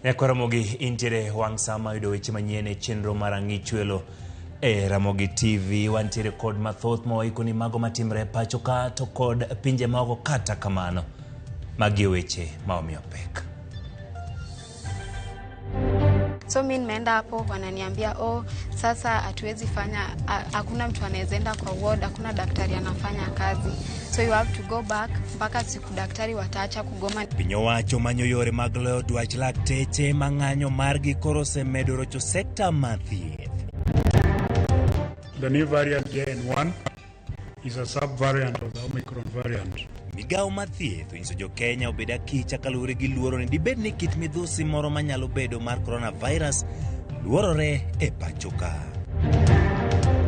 Nyakwa Ramogi intiere wang' sa ma yudo weche manyien e chenro mar Ang'ichwelo e Ramogi TV. Wantiere kod mathoth ma waikoni mago matimre e pacho ka to kod pinje maoko kata kamano. Magi e weche ma omiyo pek. So mi nimeenda hapo wananiambia oh, sasa hatuwezi fanya, hakuna mtu anaweza enda kwa ward, hakuna daktari anafanya kazi, so you have to go back mpaka siku daktari wataacha kugoma. Piny owacho manyo yore mag loyo dwach lakteche ma ng'anyo margi koro osemedo rocho sekta mar thieth. The new variant JN1 is a subvariant of the Omicron variant. Migawo mar thieth onyiso jo-Kenya obed akicha kaluwore gi luoro ni dibed ni kit midhusi moro manyalo bedo mar coronavirus luorore e pacho ka.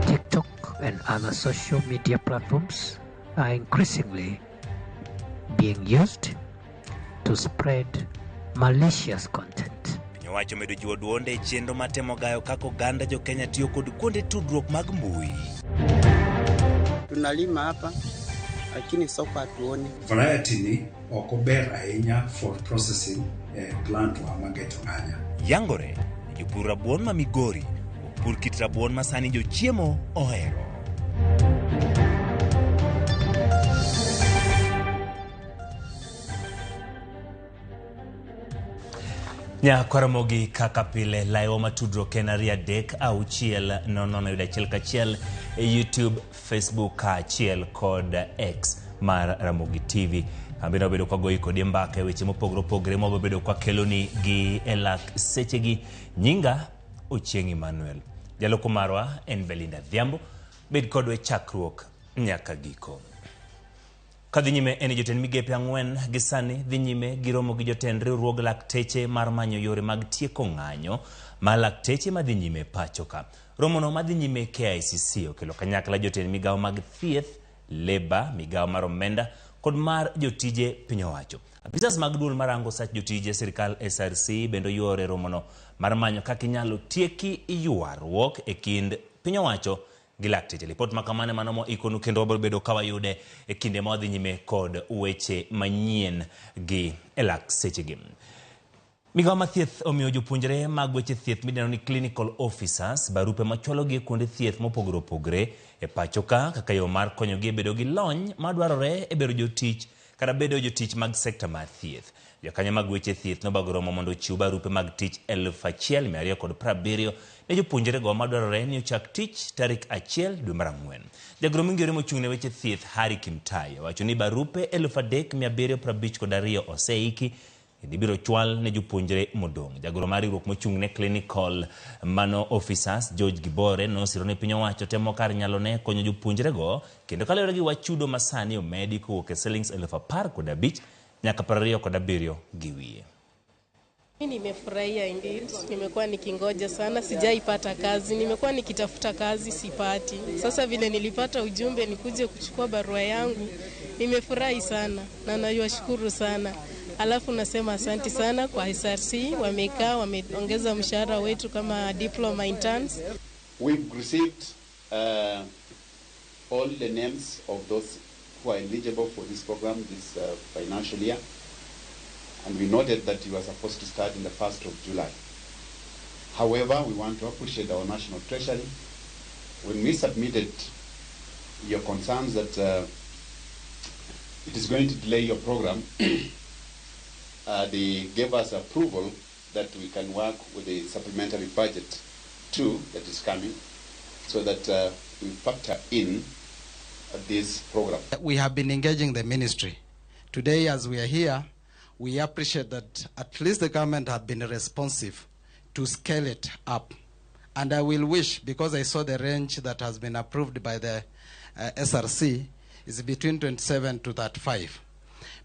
TikTok and other social media platforms are increasingly being used to spread malicious content. Piny owacho omedo jiwo duonde e chenro mar temo gayo kaka oganda jo-Kenya tiyo kod kuonde tudruok mag mbui. Tunalima hapa lakini soko hatuoni. Variety ni ok ober ahinya for processing e plant wa mageto ng'anya. Yangore ni jopur rabuon ma Migori ok pur kit rabuon ma sani jochiemo ohero. Nyakwaramogi kaka pile laiwa matudruok en 2 3 6 0 0 yudo achiel kachiel e YouTube, Facebook kaachiel kod X mar Ramogi TV. Ambino bedo kwa goyi kodi mbaka e weche mopogore opogore mwabedo kwa keloni gi e lak sechegi. Nyinga Ochieng' Emmanuel. Jaloko marwa en Belinda Dhiambo. Bed kodwa e chakruok nyaka giko. Kadhi nyime en jotend migepe ang'wen gi sani dhi nyime gi romo gi jotend riwruog lakteche mar manyo yore mag tieko ng'anyo mar lakteche madhi nyime pacho ka. Romono madhi nyime KICC okelo kanyakla jotend migawo mag thieth, leba, migawo mar omenda kod mar jotije piny owacho. Apisas mag duol marango sach jotije sirikal SRC bende oyuore romono mar manyo kaka inyalo tieki ywaruok e kind piny owacho gi lakteche. Lipot ma kamano mano moikonu kendo wabiro bedo ka wayude e kinde ma wadhi nyime kod weche manyien gi e lak sechegi. Migawo mar thieth omiyo jopuonjre mag weche thieth midendo ni clinical officers barupe machwalogi e kuonde thieth mopogore opogore e pacho ka kaka yo mar konyogi e bedo gi lony madwarore e bedo jotich kata bedo jotich mag sekta mar thieth. Jokanyo mag weche thieth nobago romo mondo ochiw barupe mag tich 1270 ne jopuonjrego madwarore ni ochak tich tarik 1 dwe mar ang'wen. Jagoro mong'ere mochung' ne weche thieth Harry Kimtai owacho ni barupe 3752 oseiki kendo ibiro chwal ne jopuonjre modong'. Jagoro mar riwruok mochung' ne clinical mano officers George Gibore nosiro ni piny owacho temo kar nyalone konyo jopuonjrego kendo kaluwore gi wach chudo ma sani omedi kowuok e silings 15,000 nyaka 27 gi wiye. Nimefurahia indeed, nimekuwa nikingoja sana, sijaipata kazi, nimekuwa nikitafuta kazi sipati. Sasa vile nilipata ujumbe nikuje kuchukua barua yangu, nimefurahi sana na nawashukuru sana. Alafu nasema asanti sana kwa SRC, wamekaa wameongeza mshahara wetu kama diploma interns. We've received all the names of those who are eligible for this program this financial year. And we noted that you were supposed to start in the 1st of July. However, we want to appreciate our National Treasury. When we submitted your concerns that it is going to delay your program, they gave us approval that we can work with the supplementary budget 2 that is coming, so that we factor in this program. We have been engaging the ministry. Today, as we are here, we appreciate that at least the government have been responsive to scale it up. And I will wish, because I saw the range that has been approved by the SRC is between 27 to 35.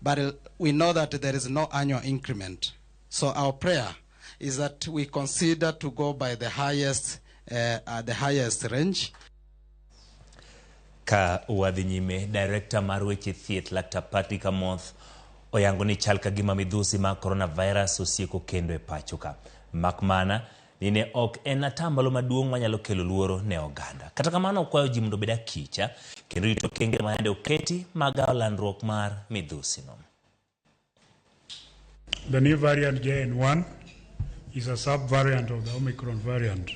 But we know that there is no annual increment. So our prayer is that we consider to go by the highest range. Ka wadhi nyime, director mar weche thieth Laktar Patrick Amoth oyango ni chal ka gima midhusi mar coronavirus osieko kendo e pacho ka. Mak mana ni ne ok en atamalo maduong' manyalo kelo luoro ne oganda. Kata kamano okwayo ji mondo obed akicha kendo rito okenge ma yande oketi mag gawo landruok mar midhusi no. The new variant JN1 is a subvariant of the Omicron variant.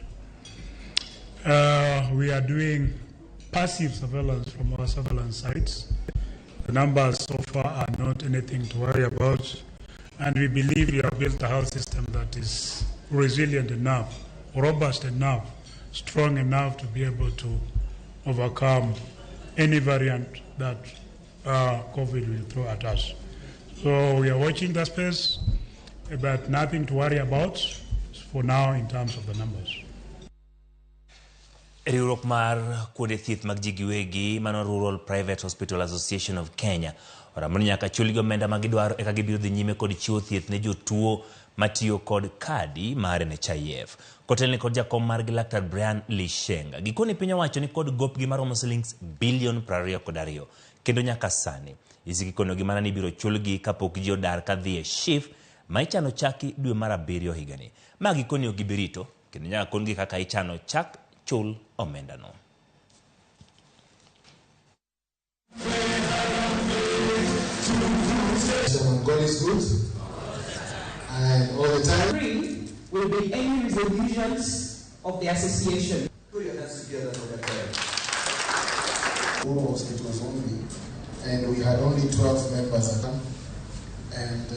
We are doing passive surveillance from our surveillance sites. The numbers so far are not anything to worry about, and we believe we have built a health system that is resilient enough, robust enough, strong enough to be able to overcome any variant that COVID will throw at us. So we are watching the space, but nothing to worry about for now in terms of the numbers. Riwruok mar kuonde thieth mag ji giwegi mano Rural Private Hospital Association of Kenya oramo ni nyaka chulgi omenda ma gidwaro eka gibiro dhi nyime kod chiwo thieth ne jotuo matiyo kod kadi mar NHIF. Kotelni kod jakom margi Laktar Brian Lishenga. Gikone piny owacho ni kod gopgi maromo silings bilion 22 kendo nyaka sani isiki konogi mana ni ibiro chulgi kapok ji odar kadhi e SHIF ma ichano chaki dwe mar 7 higani. Ma gikoni ok gibi rito kendo nyaka kon gi kaka ichano chak chul omendano. God is good and all the time. 3 will be any resolutions of the association. Put your hands together for that time. Rural hospitals only, and we had only 12 members, and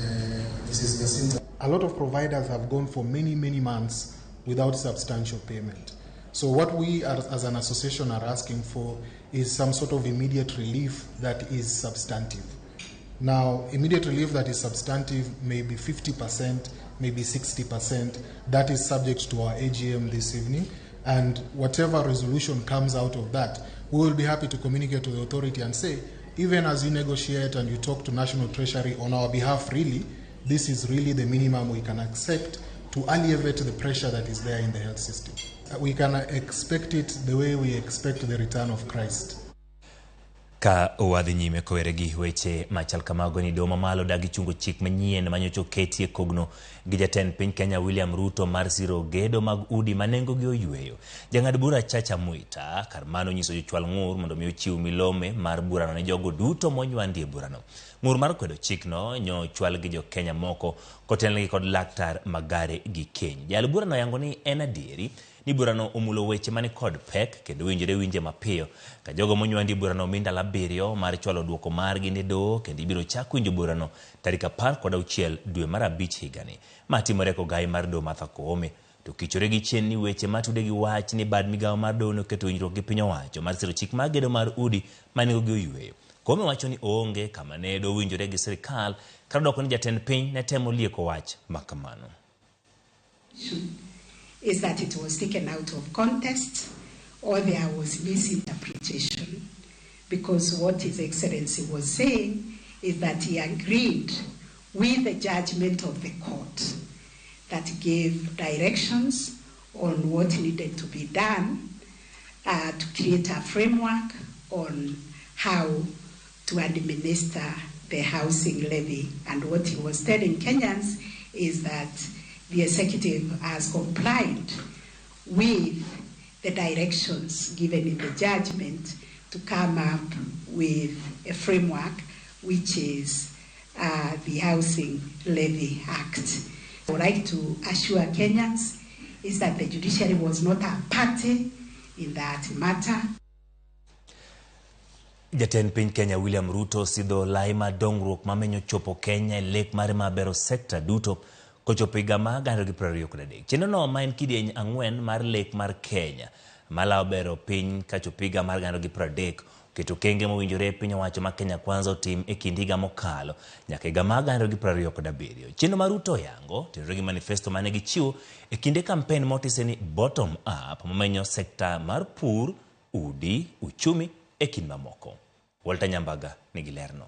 Mrs. Jacinta. A lot of providers have gone for many, many months without substantial payment. So what we are, as an association are asking for is some sort of immediate relief that is substantive. Now, immediate relief that is substantive may be 50%, maybe 60%. That is subject to our AGM this evening. And whatever resolution comes out of that, we will be happy to communicate to the authority and say, even as you negotiate and you talk to National Treasury on our behalf, really, this is really the minimum we can accept to alleviate the pressure that is there in the health system. We can expect it the way we expect the return of Christ. Ka wadhi nyime kowere gi weche machal kamago ni doho mamalo dagi chungo chik manyien manyocha oketie kogno gi jatend piny Kenya William Ruto mar siro gedo mag udi ma nengogi oyweyo. Jang'ad bura Chacha Mwita kar mano nyiso jochwal ng'ur mondo mi ochiw milome mar burano ne jogo duto monywandi e burano. Ng'ur mar kwedo chikno nyochwal gi jo Kenya moko kotelnegi kod Laktar Magare Gikenyi. Jayal burano oyango ni en adieri ni burano omulo weche mani kod pek kendo winjore winje mapiyo ka jogo monywandi burano omi ndalo 7 mar chwalo duoko margi ne doho kendo ibiro chak winjo burano tarik 16 dwe mar 5 higani. Ma timore kogai mar doho Martha Koome to kichore gi chien ni weche matude gi wach ni bad migawo mar doho noketo winjruok gi piny owacho mar siro chik mar gedo mar udi ma nengogi oyweyo. Koome wacho ni oonge kama ne doho winjore gi sirikal kata doko ni jatend piny ne temo lieko wach makamano. Is that it was taken out of context or there was misinterpretation, because what His Excellency was saying is that he agreed with the judgment of the court that gave directions on what needed to be done to create a framework on how to administer the housing levy. And what he was telling Kenyans is that the executive has complied with the directions given in the judgment to come up with a framework, which is the Housing Levy Act. I would like to assure Kenyans is that the judiciary was not a party in that matter. Jatend piny Kenya William Ruto sidho lai mar dongruok mamenyo chopo Kenya e lek mare mar bero sekta duto kochopo higa mar 2023. Chenrono ma en kidieny 4 mar lek mar Kenya malawo bero piny kachopo higa mar 2030 oketo okenge mowinjore piny owacho ma Kenya Kwanza otim e kind higa mokalo nyaka higa mar 2027. Chenro ma Ruto oyango tenore gi manifesto mane gichiwo e kinde kampen motise ni bottom up mamenyo sekta mar pur, udi, uchumi e kind mamoko. Walter Nyambaga nigi lerno.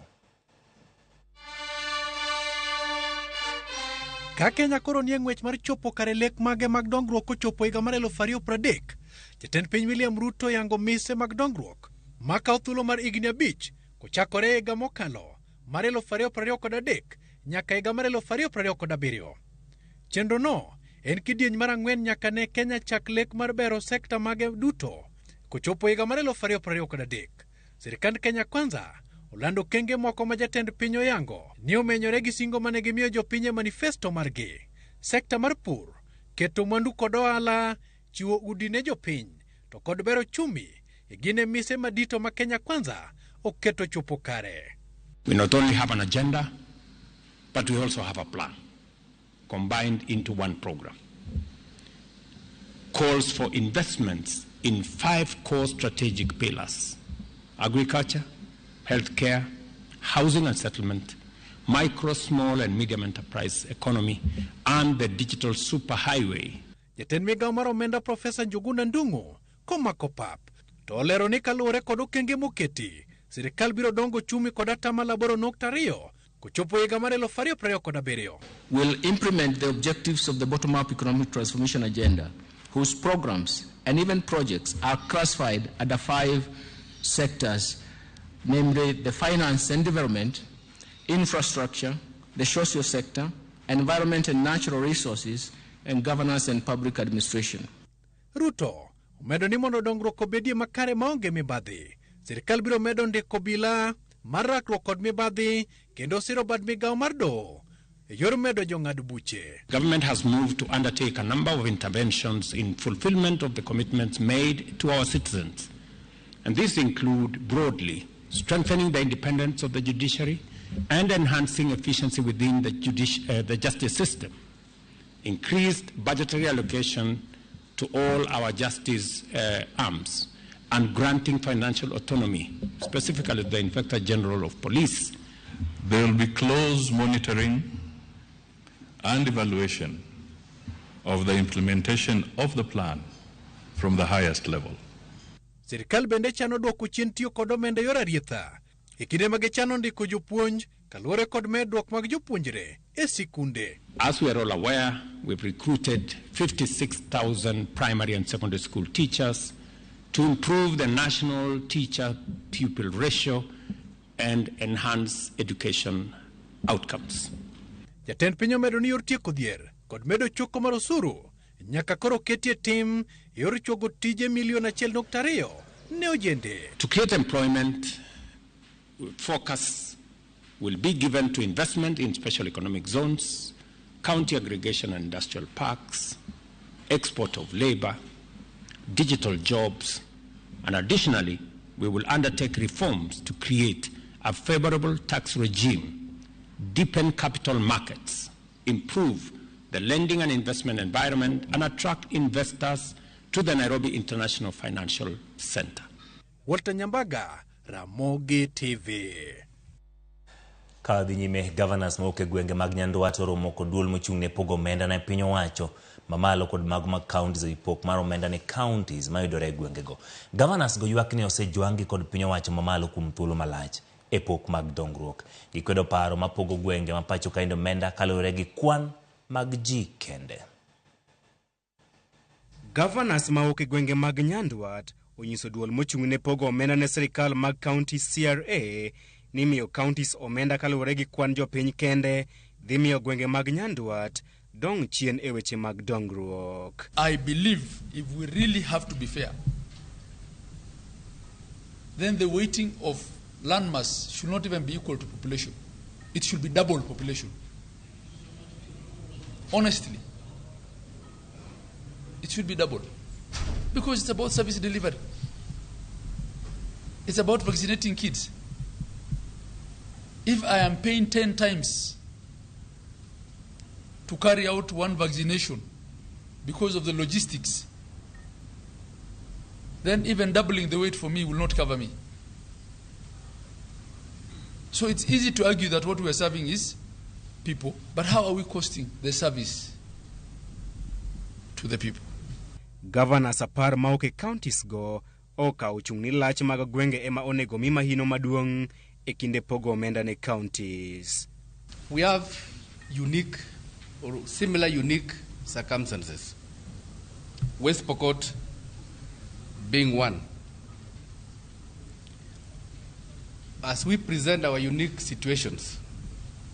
Ka Kenya koro nie ng'wech mar chopo kare lek mage mag dongruok kochopo higa mar 2030, jatend piny William Ruto yango mise mag dongruok makawo thuolo mar higni 5 kochakore higa mokalo mar 2023 nyaka higa mar 2027. Chenrono en kidieny mar 4 nyaka ne Kenya chak lek mar bero sekta mage duto kochopo higa mar 2023. Sirikand Kenya Kwanza olando okenge moko ma jatend piny oyango ni omenyore gi singo mane gimiyo jopiny e manifesto margi. Sekta mar pur Keto mwandu kod ohala, chiwo udi ne jopiny, to kod bero ochumi e gin e mise madito ma Kenya Kwanza oketo chopo kare. We not only have an agenda, but we also have a plan combined into one program. Calls for investments in 5 core strategic pillars: agriculture, healthcare, housing and settlement, micro, small and medium enterprise economy, and the digital superhighway. Jatend migawo mar omenda Profesa Njuguna Ndung'u komako pap to olero ni kaluwore kod okenge moketi, sirikal biro dongo ochumi kod atamalo 8.2 kochopo higa mar 2027. Will implement the objectives of the bottom-up economic transformation agenda, whose programs and even projects are classified under 5 sectors, namely the finance and development, infrastructure, the social sector, environment and natural resources, and governance and public administration. Ruto omedo ni mondo dongruok obedie makare maonge mibadhi, sirikal biro medo ndiko obila mar rakruok kod mibadhi kendo siro bad migawo mar doho e yor medo jong'ad buche. Government has moved to undertake a number of interventions in fulfillment of the commitments made to our citizens. And these include broadly strengthening the independence of the judiciary and enhancing efficiency within the justice system, increased budgetary allocation to all our justice arms, and granting financial autonomy, specifically to the Inspector General of Police. There will be close monitoring and evaluation of the implementation of the plan from the highest level. Sirikal bende chano duoko chien tiyo kod omenda e yor arietha e kinde ma gichano ndiko jopuonj kaluwore kod medruok mag jopuonjre e sikunde. As we are all aware, we've recruited 56,000 primary and secondary school teachers to improve the national teacher-pupil ratio and enhance education outcomes. Jatend piny omedo ni yor tieko dhier kod medo choko mar osuru nyaka koro ketie tim e yor chuogo tije milion 1.2 ne ojende. To create employment, focus will be given to investment in special economic zones, county aggregation and industrial parks, export of labor, digital jobs, and additionally, we will undertake reforms to create a favorable tax regime, deepen capital markets, improve the lending and investment environment, and attract investors to the Nairobi International Financial Center. Walter Nyambaga, Ramogi TV. Ka dhi nyime, governors mawuok e gwenge mag Nyandwat oromo kod duol mochung' ne pogo omenda ne piny owacho mamalo kod mago mag counties e wi pok mar omenda ne counties mayudore e gwengego. Governors go ywak ni osejwang' gi kod piny owacho mamalo kuom thuolo malach e pok mag dongruok. Gikwedo paro mapogo gwenge ma pacho kaendi omenda kaluwore gi kwan mag ji kende. Governors mawuok e gwenge mag Nyandwat onyiso duol mochung' ne pogo omenda ne sirikal mag county CRA ni miyo counties omenda kaluwore gi kwan jopiny kende dhi miyo gwenge mag Nyandwat dong' chien e weche mag dongruok. I believe if we really have to be fair, then the weighting of landmass should not even be equal to population. It should be double population. Honestly, it should be double. Because it's about service delivery. It's about vaccinating kids. If I am paying 10 times to carry out one vaccination because of the logistics, then even doubling the weight for me will not cover me. So it's easy to argue that what we are serving is people, but how are we costing the service to the people? Governors 10 mawuok e counties go okawo chung' ni lach mag gwenge ema onego mi mahino maduong' e kinde pogo omenda ne counties. We have unique or similar unique circumstances. West Pokot being one. As we present our unique situations,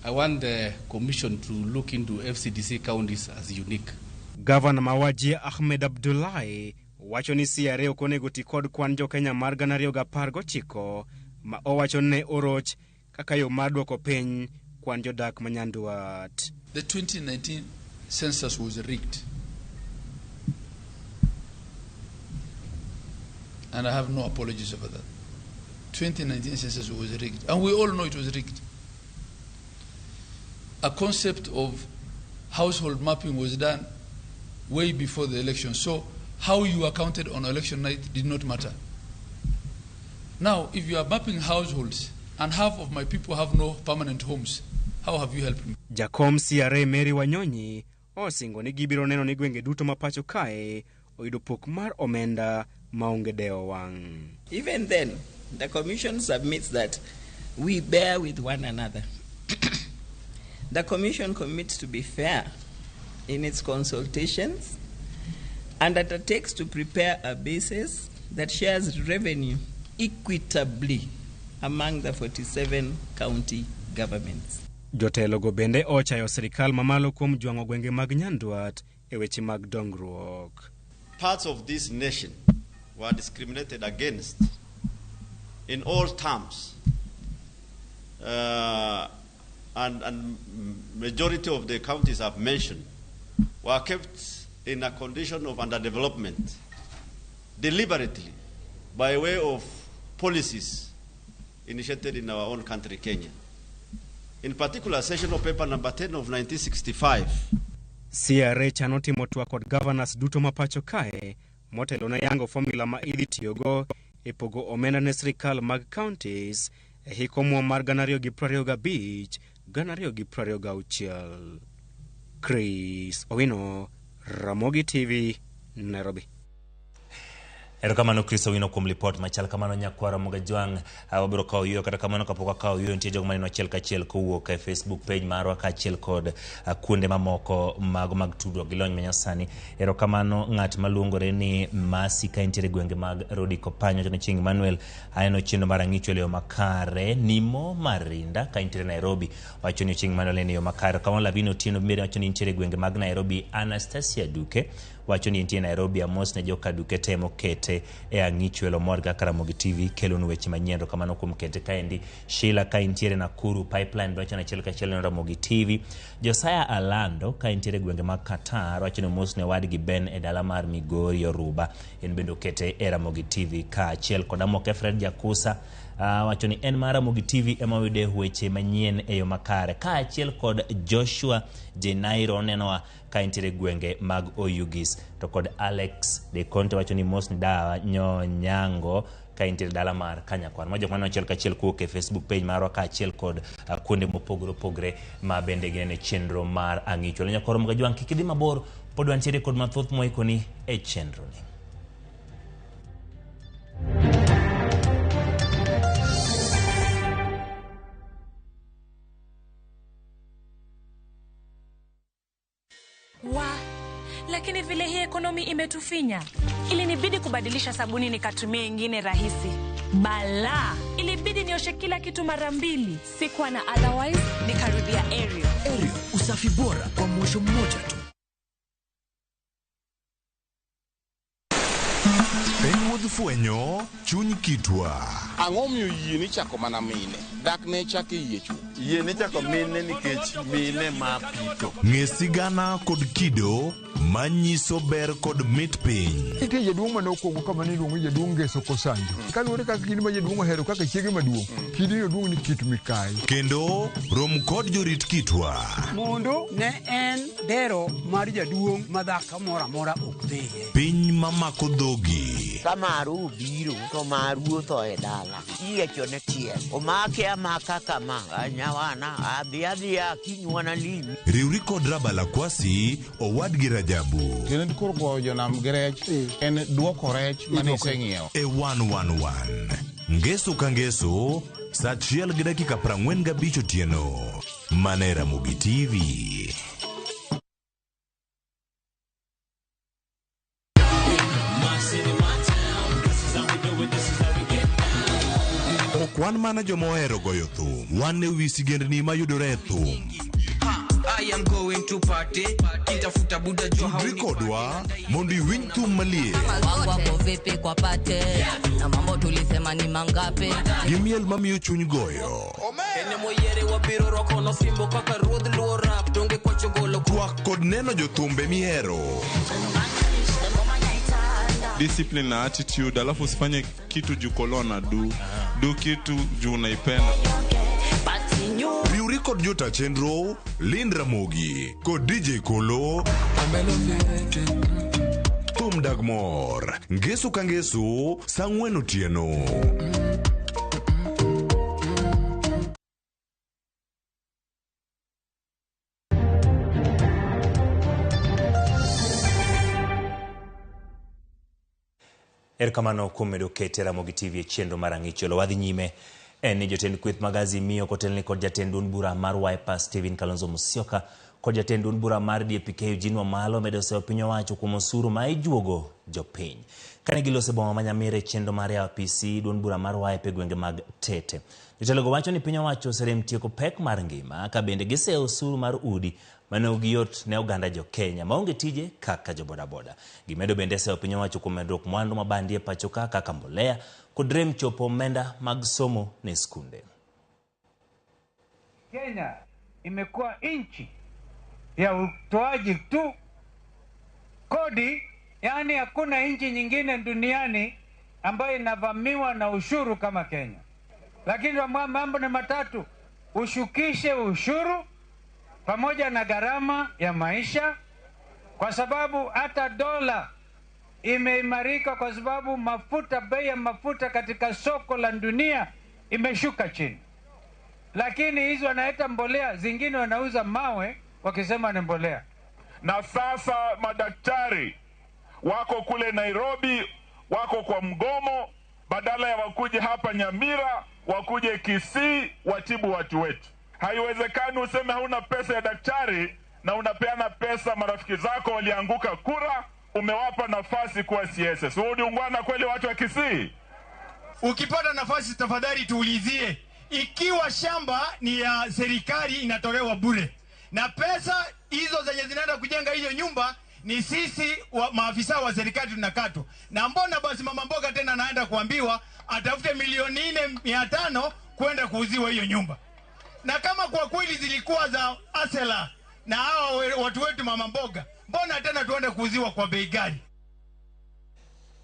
I want the Commission to look into FCDC counties as unique. Governor ma Wajir Ahmed Abdullahi wacho ni CRA ok onego ti kod kwan jo-Kenya mar 2019 ma owacho ne oroch kaka yo mar duoko piny kwan jodak ma Nyandwat. The 2019 census was rigged. And I have no apologies over that. 2019 census was rigged. And we all know it was rigged. A concept of household mapping was done way before the election. So how you were counted on election night did not matter. Now, if you are mapping households and half of my people have no permanent homes, how have you helped me? Jakom CRA Mary Wanyonyi osingo ni gibiro neno ni gwenge duto ma pacho kae oyudo pok mar omenda maonge dewo wang'. Even then, the Commission submits that we bear with one another. The Commission commits to be fair in its consultations and undertakes to prepare a basis that shares revenue equitably among the 47 county governments. Jotelogo bende ochayo sirikal mamalo kuom jwang'o gwenge mag Nyandwat e weche mag dongruok. Parts of this nation were discriminated against in all terms, and majority of the counties I've mentioned were kept in a condition of underdevelopment deliberately by way of policies initiated in our own country, Kenya. In particular, session of paper number 10 of 1965. CRA chano timo twak kod governors duto ma pacho kae motelo ne yango formula ma idhi tiyogo e pogo omenda ne sirikal mag counties e hik omuom mar 2025 2026. Chris Owino, Ramogi TV, Nairobi. Erokamano Chris Owino kuom lipot machal kamano. Nyakwara Mogajwang' wabiro kawo yueyo, kata kamano kapok wakawo yueyo nitie jogo maneno achiel kachiel kowuok e Facebook page marwa kaachiel kod kuonde mamoko mago mag tudruok gi lony manyasani. Erokamano ng'at maluongore ni Masi ka entiere e gwenge mag Rodi Kopanyo wacho ni Chieng' Emmanuel aneno chenro mar ang'icho e yo makare. Nimo Marinda ka entiere Nairobi wacho ni Chieng' Emmanuel en e yo makare. Kamano Lavino Otieno bende wacho ni entiere e gwenge mag Nairobi. Anastasia Duke wacho ni entie Nairobi. Amos ne joka Duke temo kete e ang'ichwelo mor kaka Ramogi TV kelonu weche manyien. Erokamano kuom kete kaendi. Sheila ka entiere Nakuru Pipeline wacho ni achiel kachiel neno Ramogi TV. Josiah Alando ka entiere e gwenge mag Qatar wacho ni omos ne wadgi Ben e dala mar Migori Oruba, en bende okete e Ramogi TV kaachiel kod Amoke Fred Jakusa wacho ni en mar Ramogi TV ema oyude weche manyien e yo makare, kaachiel kod Joshua Jenairo nenowa ka entiere e gwenge mag Oyugis, to kod Alex De Conte wacho ni mos ni dawa Nyonyango ka entiere dala mar Kanyakwar. Ma jok maneno achiel kachiel kowuok e Facebook page marwa kaachiel kod kuonde mopogore opogore ma bende ginene chenro mar ang'icho. Nyakwar Mogajwang' kik idhi mabor, pod wantiere kod mathoth moikoni e chenro ni. Wa, lakini vile hii ekonomi imetufinya, ilinibidi kubadilisha sabuni nikatumia ingine rahisi. Bala, ilibidi nioshe kila kitu mara mbili. Sikuwa na otherwise, nikarudia Ariel. Ariel, usafi bora kwa mwosho mmoja tu. Wuodh fwenyo chuny kitwa. Ang'o miyo yie ni chako mana mine? Dak ne chako yie chuth. Yie ni chako mine nikech mine ma pito. Ng'e sigana kod kido manyiso ber kod mit piny. Nitie jaduong' mane okuongo kama ne iluongo ni jaduong' Ngeso Kosanjo. Kaluwore kaka kidi ma jaduong' ohero kaka chiege maduong', kidino duong' ni Kit Mikayi. Kendo rom kod jorit kitwa. Mondo ne en dero mar jaduong' ma dhako moro amora ok dhiye. Piny mamako dhogi. Ka maru obiro to maru otho e dala. Iyiecho ne tiel. Omake amaka kama. Nyawana adhi adhiya kinywana limi. Riwri kod Rabala Kwasi owadgi Rajabu. Kendo koro goyo jonam gi rech en duoko rech mane iseng'iewo. E 111 Ngeso ka ngeso saa 1:45 otieno. Mana e Ramogi TV. Ok wan mana joma ohero goyo thum, wan e wi sigendni mayudore e thum. I am going to party. Kitafuta buda jua Tudri kodwa mondo iwinj thum maliet Wangu vipi kwa pate na mambo tulisema ni mangapi gi miel mamiyo chuny goyo. Ene moyere wabiro rwako no fimbo kaka ruodh luo rap donge kwacho golo Twak kod neno jothumbe mihero. Discipline na attitude, alafu usifanye kitu juu kolona du. Du kitu juu unaipenda. Riwri kod jota chenro Lind Ramogi kod DJ Kolo Thum dag mor Ngeso ka ngeso saa ang'wen otieno. Erokamano kuom medo kete Ramogi TV e chenro mar Ang'icholo. Wadhi nyime en ni jotend kweth mag Azimio kotelni kod jatend duond bura mar Wiper Stephen Kalonzo Musyoka kod jatend duond bura mar DAP-K Eugene Wamalwa omedo seyo piny owacho kuom osuru ma ijuogo jopiny. Kane giloso e boma ma Nyamira e chenro mar yawo apisi duond bura mar Wiper e gwenge mag Tete. Jotelogo wacho ni piny owacho oserem tieko pek mar ngima ka bende giseyo osuru mar udi mane ok yot ne oganda jo Kenya maonge tije kaka jo bodaboda. Gimedo bende seyo piny owacho kuom medruok mwandu mabandi e pacho ka kaka mbolea kod rem chopo omenda mag somo ne skunde. Kenya imekuwa nchi ya utoaji tu kodi, yani hakuna nchi nyingine duniani ambayo inavamiwa na ushuru kama Kenya. Lakini mambo ni matatu: ushukishe ushuru pamoja na gharama ya maisha, kwa sababu hata dola imeimarika kwa sababu mafuta, bei ya mafuta katika soko la dunia imeshuka chini. Lakini hizo wanaita mbolea, zingine wanauza mawe wakisema ni mbolea. Na sasa madaktari wako kule Nairobi, wako kwa mgomo, badala ya wakuje hapa Nyamira, wakuje Kisii watibu watu wetu. Haiwezekani useme hauna pesa ya daktari na unapeana pesa marafiki zako walianguka kura, umewapa nafasi kuwa CSS. Wewe ni ungwana kweli watu wa Kisii? Ukipata nafasi tafadhali tuulizie ikiwa shamba ni ya serikali inatolewa bure, na pesa hizo zenye zinaenda kujenga hiyo nyumba ni sisi maafisa wa serikali tunakatwa. Na mbona basi mama mboga tena anaenda kuambiwa atafute 4,500,000 kwenda kuuziwa hiyo nyumba? Na kama kwa kweli zilikuwa za Asela na hawa watu wetu mama mboga, mbona tena tuende kuuziwa kwa bei gani?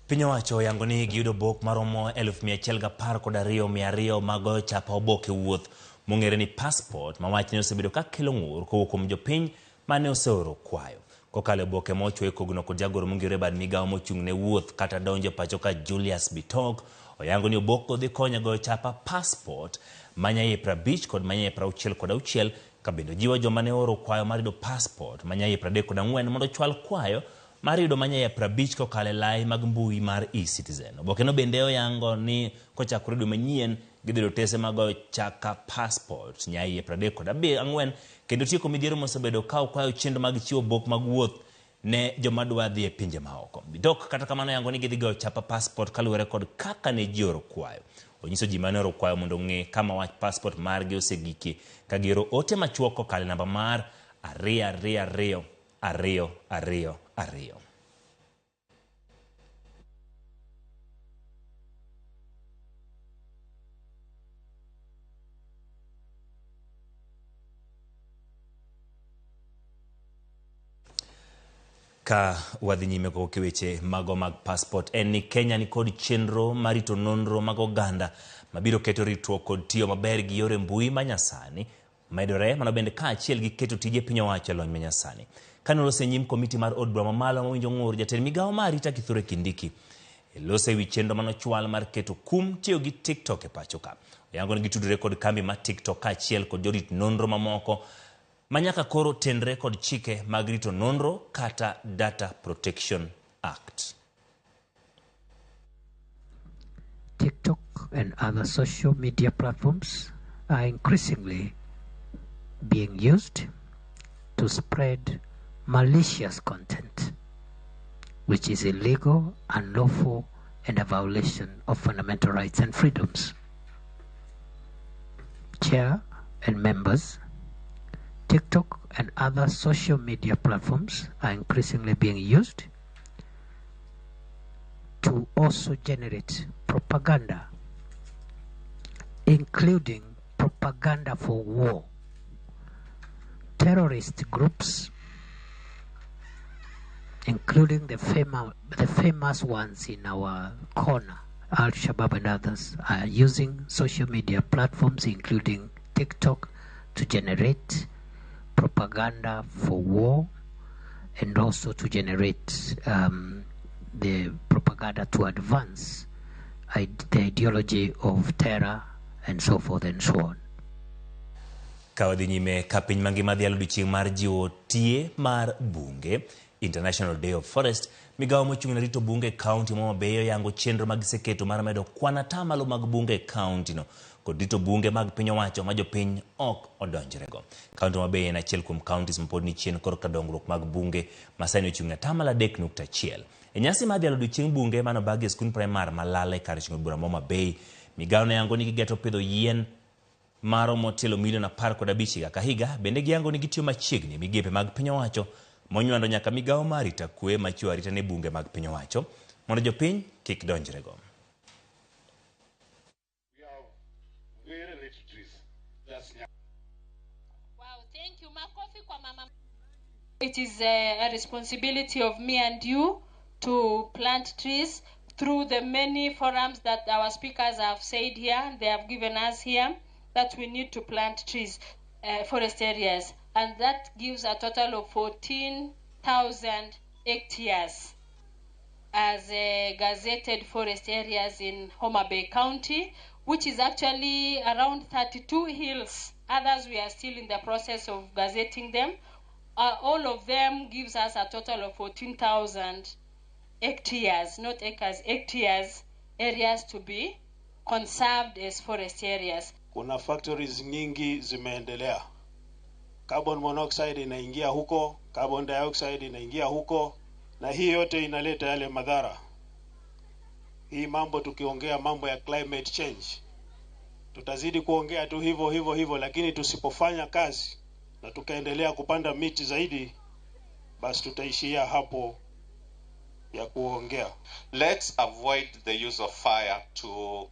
Piny owacho oyango ni giyudo bok maromo 112,200 mag goyo chapa oboke wuoth mong'ere ni passport ma wachni osebedo ka kelo ng'ur kowuok kuom jopiny mane oseoro kwayo. Kokalo e oboke mochwe kogno kod jagoro mong'ere e bad migawo mochung' ne wuoth kata donjo e pacho ka Julius Bitok oyango ni obokgo dhi konyo goyo chapa passport manyaiye 50 kod manyaiye 66 ka bende ojiwo joma ne ooro kwayo mar yudo passport manyaiye 34 mondo ochwal kwayo mar yudo manyaiye 50 kokalo e lai mag mbui mar eCitizen. Obokeno bende oyango ni kochakore dwe manyien gidhi yudo otese mag goyo chaka passport nyaiye 34 kendo tieko midhiero mosebedo ka okwayo chenro mag chiwo bok mag wuoth ne joma dwa dhi e pinje maoko. Bitok kata kamano yango ni gidhi goyo chapa passport kaluwore kod kaka ne ji oro kwayo. Onyiso ji mane oro kwayo mondo ong'e kama wach passport margi osegikie ka gioro ote machuok kokalo e namba mar 222 2 2 2. Ka wadhi nyime kok weche mago mag passport en ni Kenya ni kod chenro mar rito nonro mag oganda mabiro keto ritruok kod tiyo maber gi yore mbui manyasani medore mano bende kaachiel gi keto tije piny owacho e lony manyasani. Kane oloso e nyim komiti mar od bura mamalo mawinjo ng'ur, jatend migawo mar arita Kithure Kindiki loso ewi chenro manochwal mar keto kum tiyo gi TikTok e pacho ka. Oyango ni gitudore kod kambi mar TikTok kaachiel kod jorit nonro mamoko manyaka koro tenre kod chike mag rito nonro kata Data Protection Act. TikTok and other social media platforms are increasingly being used to spread malicious content, which is illegal, unlawful, and a violation of fundamental rights and freedoms. Chair and members, TikTok and other social media platforms are increasingly being used to also generate propaganda, including propaganda for war. Terrorist groups including the famous ones in our corner, Al-Shabaab and others, are using social media platforms, including TikTok, to generate propaganda for war and also to generate the propaganda to advance the ideology of terror and so forth and so on. Ka wadhi nyime ka piny mangima dhialo odiechieng' mar jiwo tie mar bunge, International Day of Forest, migawo mochung' ne rito bunge e kaunti ma Homa Bay oyango chenro ma giseketo mar medo kwan atamalo mag bunge e kaunti no kod rito bunge mag piny owacho ma jopiny ok odonjrego. Kaunti ma Homa Bay en achiel kuom counties mapod ni chien korka dongruok mag bunge ma sani ochung' e atamalo 3.1. E nyasi mar dhialo odiechieng' bunge mane obagi e skund primar ma Lala e kar chung' bura ma Homa Bay, migawo ne yango ni gigeto pidho yien maromo tielo milion 15 higa ka higa. Bende giyango ni gitiyo machiegni migepe mag piny owacho monywando nyaka migawo mar arita kwe machiwo arita ne bunge mag piny owacho mondo jopiny kik donjrego. It is a responsibility of me and you to plant trees through the many forums that our speakers have said here, they have given us here, that we need to plant trees, forest areas, and that gives a total of 14,000 hectares as gazetted forest areas in Homa Bay County, which is actually around 32 hills. Others we are still in the process of gazetting them. All of them gives us a total of 14,000 hectares, not acres, hectares, areas to be conserved as forest areas. Kuna factories nyingi zimeendelea. Carbon monoxide inaingia huko, carbon dioxide inaingia huko, na hii yote inaleta yale madhara. Hii mambo tukiongea mambo ya climate change, tutazidi kuongea tu hivyo hivyo hivyo, lakini tusipofanya kazi na tukaendelea kupanda miti zaidi, basi tutaishia hapo ya kuongea. Let's avoid the use of fire to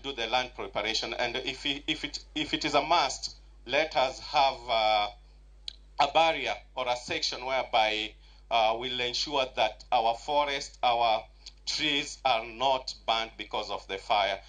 do the land preparation, and if it is a must, let us have a barrier or a section whereby we'll ensure that our forest, our trees are not burnt because of the fire.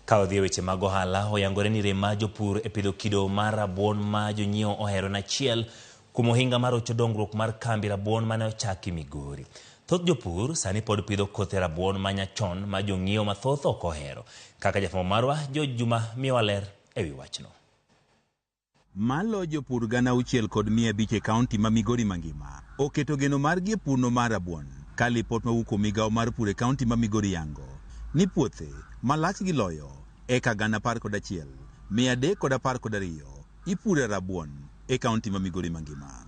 Ka odhi e weche mag ohala, oyangore ni rem mar jopur e pidho kido mar rabuon ma jonyiewo ohero en achiel kuom ohinga mar rocho dongruok mar kambi rabuon mane ochaki Migori. Thoth jopur sani pod pidho kothe rabuon ma nyachon ma jong'iewo mathoth ok ohero. Kaka jafwambo marwa George Juma miyowa ler ewi wachno. Malo jopur 6,500 e kaunti ma Migori mangima oketo geno margi e purno mar rabuon. Ka lipot mawuok kuom migawo mar pur e kaunti ma Migori yango ni puothe malach gi loyo eka 11,312 ipure rabuon e kaunti ma Migori mangima.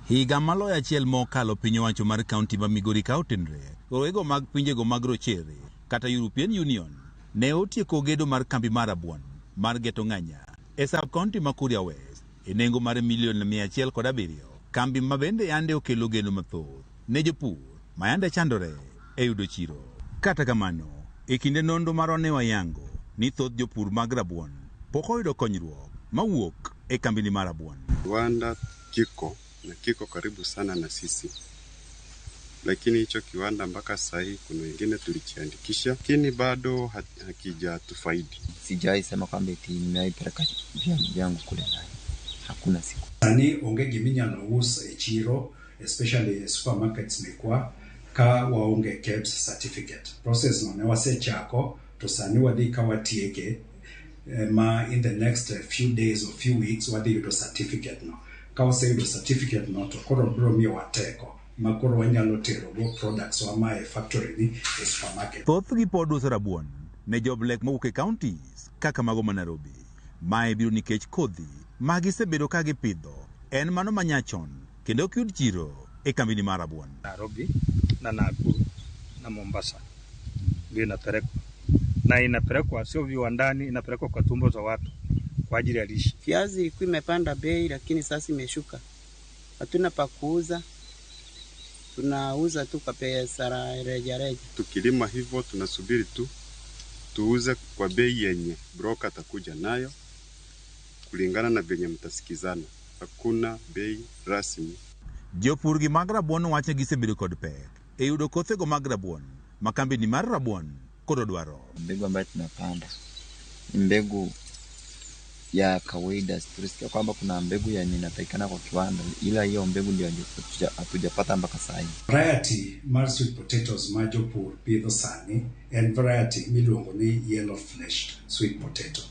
Higa maloyo achiel mokalo piny owacho mar kaunti ma Migori ka otenre rowego mag pinjego mag rochere kata European Union ne otieko gedo mar kambi mar rabuon mar Geto Ng'anya e sub kaunti ma Kuria West e nengo mar milion 107, kambi ma bende yande okelo geno mathoth ne jopur ma yande chandore e yudo chiro. Kata kamano, e kinde nonro marwa ne wayango ni thoth jopur mag rabuon pok oyudo konyruok mawuok e kambini mar rabuon. Kiwanda kiko na kiko karibu sana na sisi, lakini hicho kiwanda mpaka sasa hii kuna wengine tulichiandikisha, lakini bado hakijatufaidi. Sijawahi sema kwamba eti nimeipeleka vyangu kule ndani, hakuna siku. Sani onge giminyalo us e chiro, especially supermarkets mekwa, ka waonge KEBS certificate. Process no ne wasechako to sani wadhi ka watieke ma in the next few days or few weeks wadhi yudo certificate no. Ka waseyudo certificate no to koro biro miyowa teko ma koro wanyalo tero go products wa ma e factory ni e supermarket. Thothgi pod uso rabuon ne joblek mowuok e counties kaka mago ma Nairobi. Mae biro nikech kodhi ma gisebedo ka gipidho en mano ma nyachon kendo ok yud chiro e kambini mar rabuon. Nairobi na Nakuru na Mombasa ndio inapelekwa, na inapelekwa sio viwandani, inapelekwa kwa tumbo za watu kwa ajili ya lishe. Viazi ilikuwa imepanda bei, lakini sasa imeshuka, hatuna pa kuuza. Tunauza tu kwa pesa reja reja. Tukilima hivyo tunasubiri tu tuuze kwa bei yenye broker atakuja nayo kulingana na venye mtasikizana. Hakuna bei rasmi. Jopur gi mag rabuon wacho ni gisebedo kod pek e yudo kothego mag rabuon ma kambini mar rabuon koro dwaro. Mbegu ambayo tunapanda ni mbegu ya kawaida. Tulisikia kwamba kuna mbegu yenye inatakikana kwa kiwanda, ila hiyo mbegu ndio hatujapata mpaka saa hii. Variety mar sweet potatoes ma jopur pidho sani en variety miluongo ni yellow fleshed sweet potato.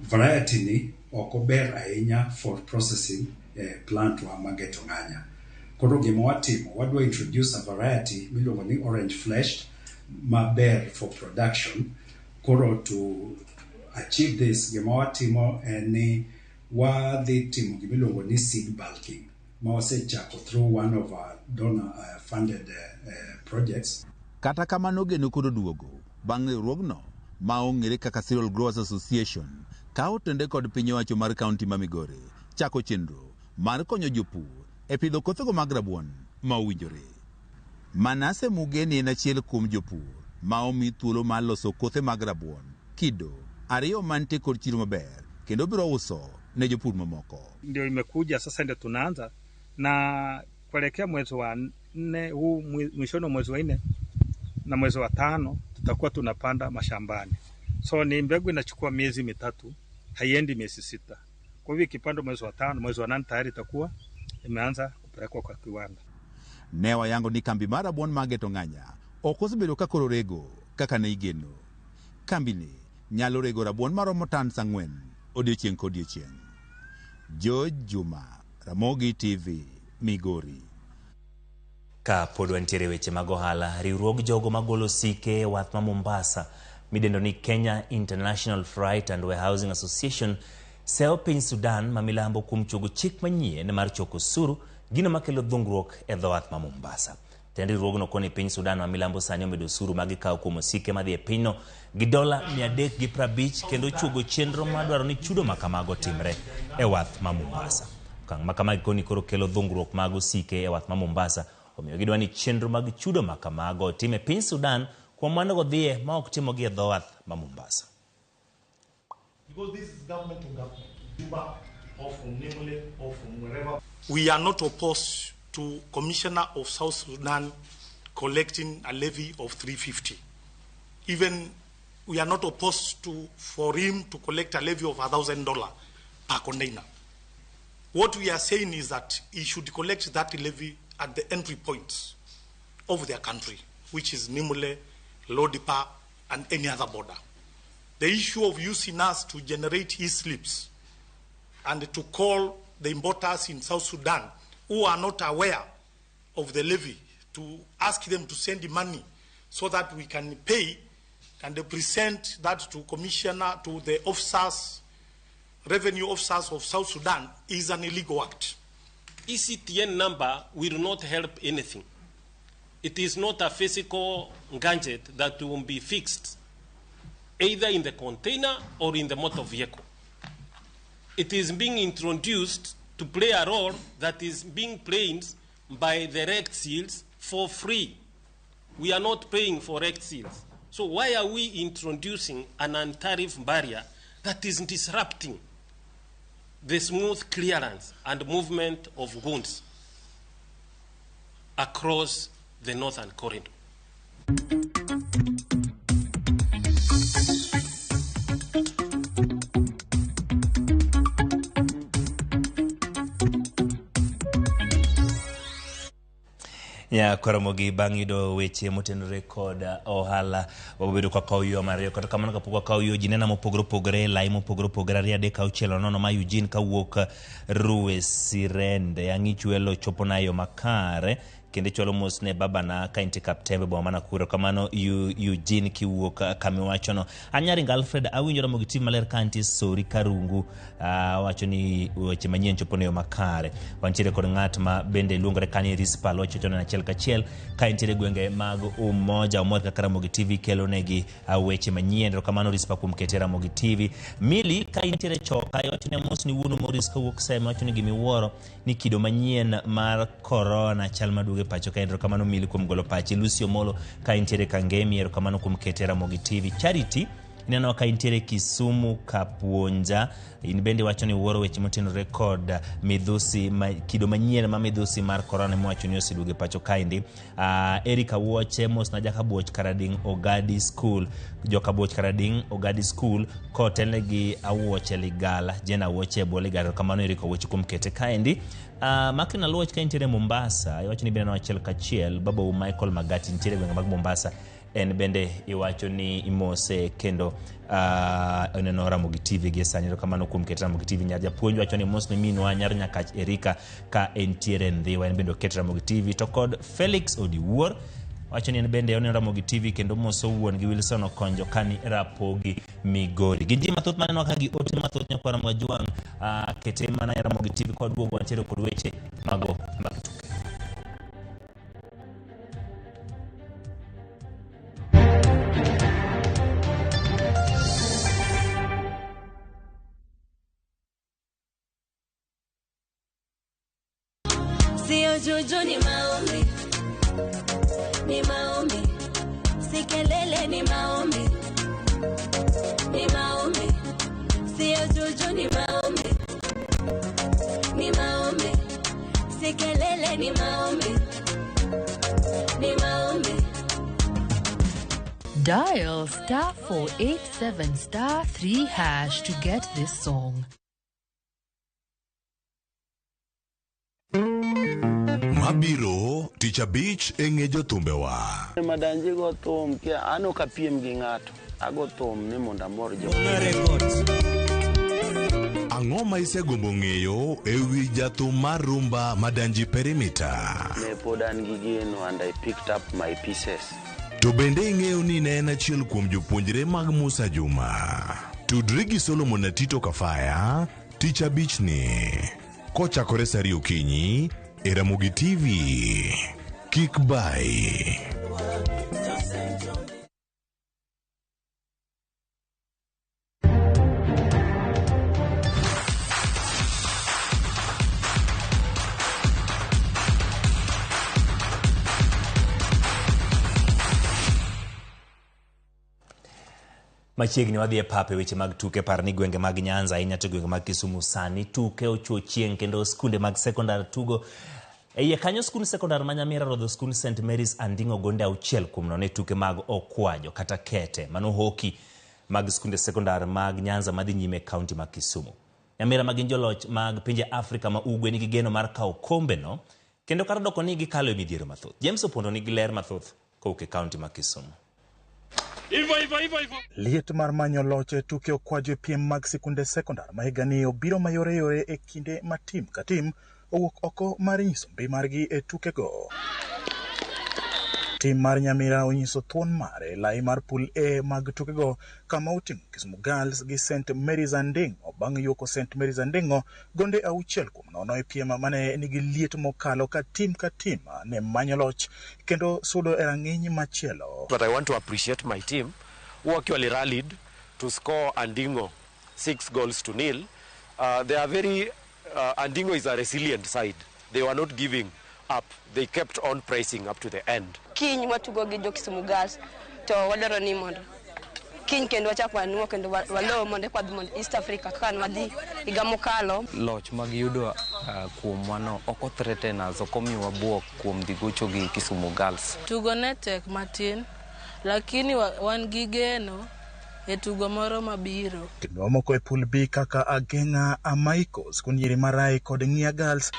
Variety ni ok ober ahinya for processing plant wa mageto ng'anya. Koro gima watimo, wadwa introduce a variety miluongo ni orange fleshed maber for production. Koro to achieve this, gima watimo en ni wadhi timo gimiluongo ni seed bulking ma wasechako through one of our donor funded projects. Kata kamano geno kod duogo bang' riwruogno ma ong'ere kaka Cereal Growers Association ka otende kod piny owacho mar kaunti ma Migori chako chenro mar konyo jopur e pidho kothego mag rabuon ma owinjore. Manase Mugeni en achiel kuom jopur ma omi thuolo mar loso kothe mag rabuon kido ariyo mantie kod chiro maber kendo biro uso ne jopur mamoko. Ndio imekuja sasa, ndio tunaanza na kuelekea mwezi wa nne huu, mwishoni mwezi wa nne na mwezi wa tano tutakuwa tunapanda mashambani. So ni mbegu inachukua miezi 3, haiendi miezi 6. Kwa hivyo ikipandwa mwezi wa 5, mwezi wa 8 tayari itakuwa imeanza kupelekwa kwa kiwanda. Ne wayango ni kambi mar rabuon mag Geto Ng'anya ok osebedo ka koro rego kaka ne igeno. Kambini nyalo rego rabuon maromo tons 4 odiochieng' kodiochieng'. George Juma, Ramogi TV, Migori. Ka pod wantiere weche mag ohala, riwruog jogo magolo osike e wath ma Mombasa midendo ni Kenya International Freight and Warehousing Association seyo piny Sudan ma milambo kuom chogo chik manyien mar choko osuru, gino makelo dhungruok e dho wath ma Mombasa. Tend riwruogno koni piny Sudan ma milambo sani omedo osuru ma gikawo kuom osike madhi e pinyno gi dola 350 kendo chuogo chenro madwaro ni chudo ma kamago timre e wath ma Mombasa. Okang' ma kamagi koni koro kelo dhungruok mag osike e wath ma Mombasa, omiyo gidwa ni chenro mag chudo ma kamago otim e piny Sudan kuom mwandugo dhiye ma ok timogi e dho wath ma Mombasa. Because this is government to government, Juba or from Nimule or from wherever. We are not opposed to Commissioner of South Sudan collecting a levy of 350. Even we are not opposed to for him to collect a levy of $1,000 per container. What we are saying is that he should collect that levy at the entry points of their country, which is Nimule, Lodipa, and any other border. The issue of using us to generate his slips and to call the importers in South Sudan who are not aware of the levy to ask them to send money so that we can pay and present that to commissioner, to the officers, revenue officers of South Sudan is an illegal act. ECTN number will not help anything. It is not a physical gadget that will be fixed either in the container or in the motor vehicle. It is being introduced to play a role that is being played by the red seals for free. We are not paying for red seals. So why are we introducing an non-tariff barrier that is disrupting the smooth clearance and movement of goods across the Northern Corridor? Ya koromogi bang' yudo weche motenore kod ohala wabedo ka kawo yo mariyo kata kamano kapok wakawo yo ji nena mopogore opogore lai mopogore opogore 2 3 6 0 ma Eugene kawuok Ruwe Sirende ang'ichwelo chopo na yo makare kendo chwalo mos ne babana ka intie Kaptembe boma ma Nakuru kamano Eugene kiwuok kamiwachono. An Nyaringa Alfred awinjo Ramogi TV maler ka antie Sori Karungu wacho ni weche manyien chopo ne yo makare. Wantiere kod ng'at ma bende luongore kanyo Rispal wacho ni achiel kachiel ka entiere gwenge mag Umoja Umoja kaka Ramogi TV kelo negi weche manyien. Erokamano Rispa kuom kete Ramogi TV. Mili ka intiere Choka iwacho ni mos ni wuon Morris kawuok Seme wacho ni gimiwuoro ni kido manyien mar corona chal maduogo pacho ka. Erokamano Mili kuom golo pachi. Lucio Molo ka intiere Kangemi, erokamano kuom kete Ramogi TV. Charity ineno ka intiere Kisumu Kapuonja, in bende wacho ni wuoro weche motenore kod midhusi ma, kido manyien ma midhusi mar korona miwacho ni oseduogo e pacho kaendi. Erika Wuoche mos na Jakabuoch Karading Ogadi School, Jokabuoch Karading Ogadi School kotelne gi Awuoche Ligala, Jena Awuoche e bwo Ligala. Erokamano Erika Wuoche kuom kete kaendi. Makina Luoch ka intiere Mombasa, iwacho ni bende achiel kachiel babau Michael Magati nitiere gwenge mag Mombasa, en bende iwacho ni imose kendo oneno Ramogi TV gi sani. Erokamano kuom keto Ramogi TV. Nyar japuonj wacho ni mos ne minwa nyar Nyakach Erika ka entiere Ndhiwa, en bende oketo Ramogi TV. To kod Felix Odiwuor wacho ni en bende oneno Ramogi TV kendo moso wuon gi Wilson Okonjo kani Rapogi Migori. Gin ji mathoth maneno ka gi ote mathoth nyakwar Ramogi Ajwang', kete mana e Ramogi TV kod duogo wantiere kod weche mago mag tuke. Sio juju, ni maombi, ni maombi, si kelele, ni maombi, ni maombi, sio juju, ni maombi, ni maombi, si kelele, ni maombi, ni maombi. Dial star 487 star 3 hash to get this song. Mabiro tich abich e ng'e jothumbewa. Madanji go thum kia an ok apiem gi ng'ato. Ago thum ni mondo amor jo. Ang'o ma isegombo ng'eyo e wi jathum mar rumba Madanji Perimeter? Ne pod an gi geno and I picked up my pieces. To bende ing'eyo ni ne en achiel kuom jopuonjre mag Musa Juma. Tudri gi Solomon Atito Kafaya tich abich ni kochakore saa ariyo okinyi e Ramogi TV. Kik bai. Machiegni wadhi e pap e weche mag tuke. Par ni gwenge mag Nyanza ahinya to gwenge mag Kisumu sani tuke ochuo chieng' kendo skunde mag sekondar tugo. E iye kanyo skund sekondar ma Nyamira rodho skund St Mary's Anding'o gonde 6-0 e tuke mag okwajo kata kete mano hoki mag skunde sekondar mag Nyanza madhi nyime e kaunti ma Kisumu. Nyamira ma gin joloch mag pinje Afrika ma ugwe nigi geno mar kawo kombeno kendo kar doko ni gikalo e midhiero mathoth. James Opondo nigi ler mathoth kowuok e kaunti ma Kisumu. Ivo, ivo, ivo, ivo. Liet mar manyo loch e tuke okwajo e piem mag sikunde sekondar ma higani obiro mayoreyore e kinde ma tim ka tim owuok oko mar nyiso mbi margi e tukego. Tim mar Nyamira onyiso thuon mare lai mar pool A mag tukego kama oting'o Kisumu Girls gi St Mary's Anding'o bang' yuoko St Mary's Anding'o gonde 6-0 e piem mane nigi liet mokalo ka tim ne manyo loch kendo sudo e rang'iny machielo. But I want to appreciate my team who actually rallied to score Anding'o 6-0. They are very Anding'o is a resilient side. They were not giving up. They kept on pressing up to the end. Kiny watugo gi jo Kisumu Girls to wadwaro ni mondo kiny kendo wachak wanuo kendo walo mondo eka wadhi mondo East Africa kaka ne wadhi higa mokalo. Loch mag yudo kuomwa no ok othreaten us, ok omiwa buok kuom dhi gocho gi Kisumu Girls. Tugo ne tek matin, lakini wan gi geno e tugo moro mabiro. Timbe mamoko e pool B kaka Ageng'a Amaiko, skund nyiri Marai kod Ng'ia Girls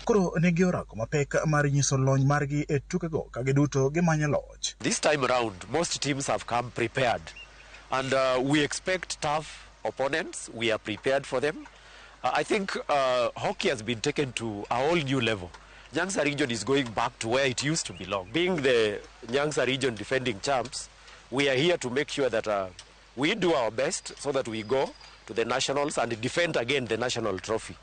koro nigi orako mapek mar nyiso lony margi e tukego ka giduto gimanyo loch. This time round, most teams have come prepared and we expect tough opponents. We are prepared for them. I think hockey has been taken to a whole new level. Nyanza region is going back to where it used to belong. Being the Nyanza region defending champs, we are here to make sure that we do our best so that we go to the nationals and defend again the national trophy.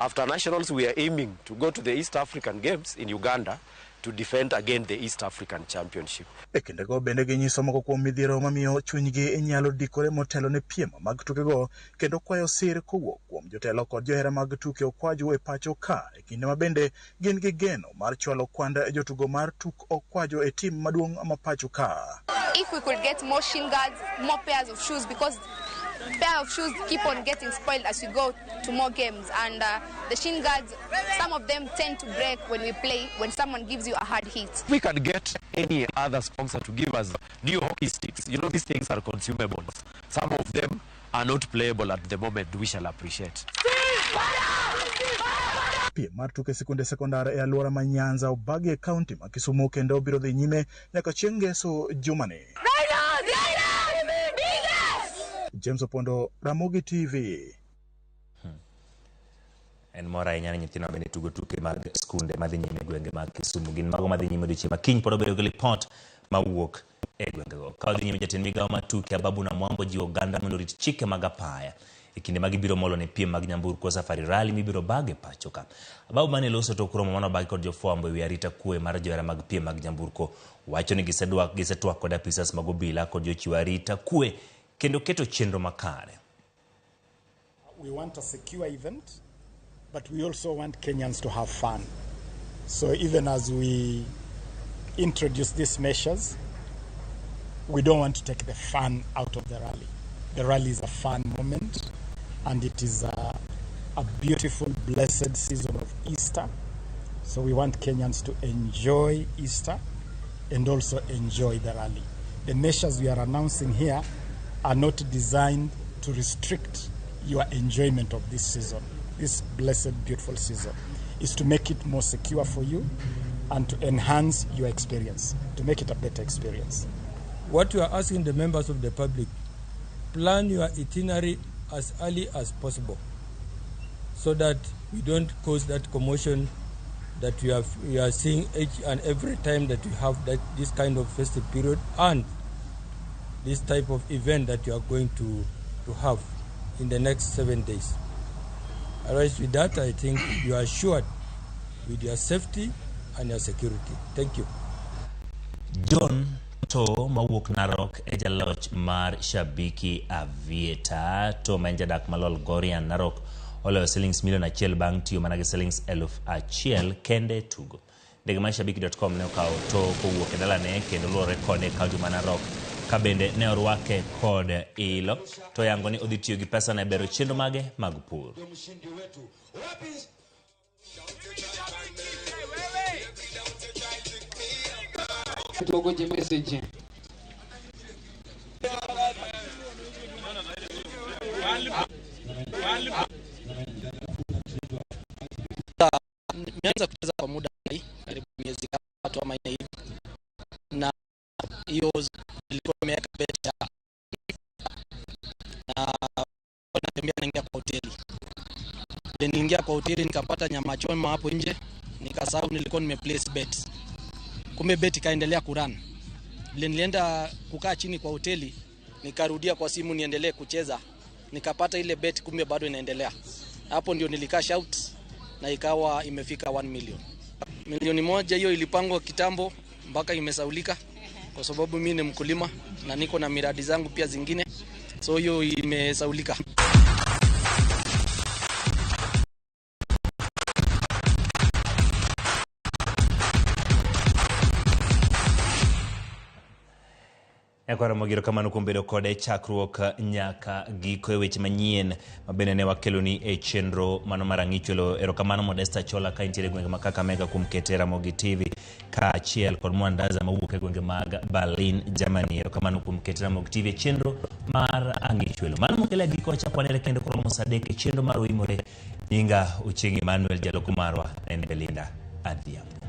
After nationals, we are aiming to go to the East African Games in Uganda to defend again the East African Championship. E kindego bende ginyiso moko kuom midhiero mamiyo chunygi nyalo dikore motelo ne piem mag tukego kendo kwayo sir kowuok kuom jotelo kod johera mag tuke okwaju e pacho ka e kinde ma bende gin gi geno mar chwalo kwand jotugo mar tuk okwajo e tim maduong' ma pacho ka. If we could get more shin guards, more pairs of shoes, because pair of shoes keep on getting spoiled as we go to more games, and the shin guards, some of them tend to break when we play, when someone gives you a hard hit. We can get any other sponsor to give us new hockey sticks. You know, these things are consumables. Some of them are not playable at the moment. We shall appreciate. Piem mar tuke sikunde sekondar e alwora ma Nyanza obagi e kaunti ma Kisumu kendo biro dhi nyime nyaka chieng' ngeso jumani. James Opondo, Ramogi TV. En mor ahinya ni nyithindo bende tugo tuke mag skunde madhi nyime e gwenge mag Kisumu. Gin mago madhi nyime odiochieng' ma kiny pod obedo gi lipot mawuok e gwengego. Ka odhi nyime jatend migawo mar tuke Ababu Namwambo jiwo oganda mondo orit chike mag apaya e kinde ma gibiro molo ne piem mag nyamburko Safari Rally mibiro bag e pacho ka. Ababu mane loso tok romo mane obagi kod jofwambo ewi arita kwe mar johera mag piem mag nyamburko wacho ni gisetwak kod apisas mag obila kod jochiw arita kwe kendo keto chenro makare. We want a secure event, but we also want Kenyans to have fun. So even as we introduce these measures, we don't want to take the fun out of the rally. The rally is a fun moment, and it is a beautiful, blessed season of Easter. So we want Kenyans to enjoy Easter and also enjoy the rally. The measures we are announcing here are not designed to restrict your enjoyment of this season, this blessed, beautiful season. Is to make it more secure for you and to enhance your experience, to make it a better experience. What we are asking the members of the public, plan your itinerary as early as possible so that we don't cause that commotion that we are seeing each and every time that we have this kind of festive period and this type of event that you are going to have in the next 7 days. Otherwise, with that, I think you are assured with your safety and your security. Thank you. John To mawuok Narok e jaloch mar Shabiki Aviator. To ma en jadak ma Lolgorian Narok oloyo silings milion 1 bang' tiyo mana gi silings 1,000 kende tugo. Ndege mar Shabiki.com ne okawo To kowuok e dalane kendo luwore kode e kaunti ma Narok ka bende ne orwake kod ilo. To yango ni odhi tiyo gi pesa ne bero chenro mage mag pur. Nimeanza kucheza kwa muda karibu miezi 3 ama 4 hivi, na hiyo nilikuwa nimeweka bet na natembea naingia kwa hoteli. Niliingia kwa hoteli nikapata nyama choma hapo nje, nikasahau nilikuwa nimeplace bet. Kumbe bet ikaendelea kurun. Vile nilienda kukaa chini kwa hoteli, nikarudia kwa simu niendelee kucheza, nikapata ile bet kumbe bado inaendelea. Hapo ndio nilikash out na ikawa imefika 1 million. Milioni 1 hiyo ilipangwa kitambo mpaka imesaulika kwa sababu mimi ni mkulima na niko na miradi zangu pia zingine, so hiyo imesaulika. Nyakwara Mogiro kamano kuom bedo kode chakruok nyaka giko e weche manyien ma bende ne wakeloni e chenro mano mar ang'ichwelo. Erokamano Modesta Chola ka intiere e gwenge ma Kakamega kuom kete Ramogi TV kaachiel kod Mwandaza mawuok e gwenge mag Berlin, Germany. Erokamano kuom kete Ramogi TV e chenro mar ang'ichwelo. Mano mokelo e giko wachak wanere kendo koromo saa 3 e chenro mar Oimore. Nyinga Ochieng' Emmanuel, jaloko marwa en Belinda Adhiambo.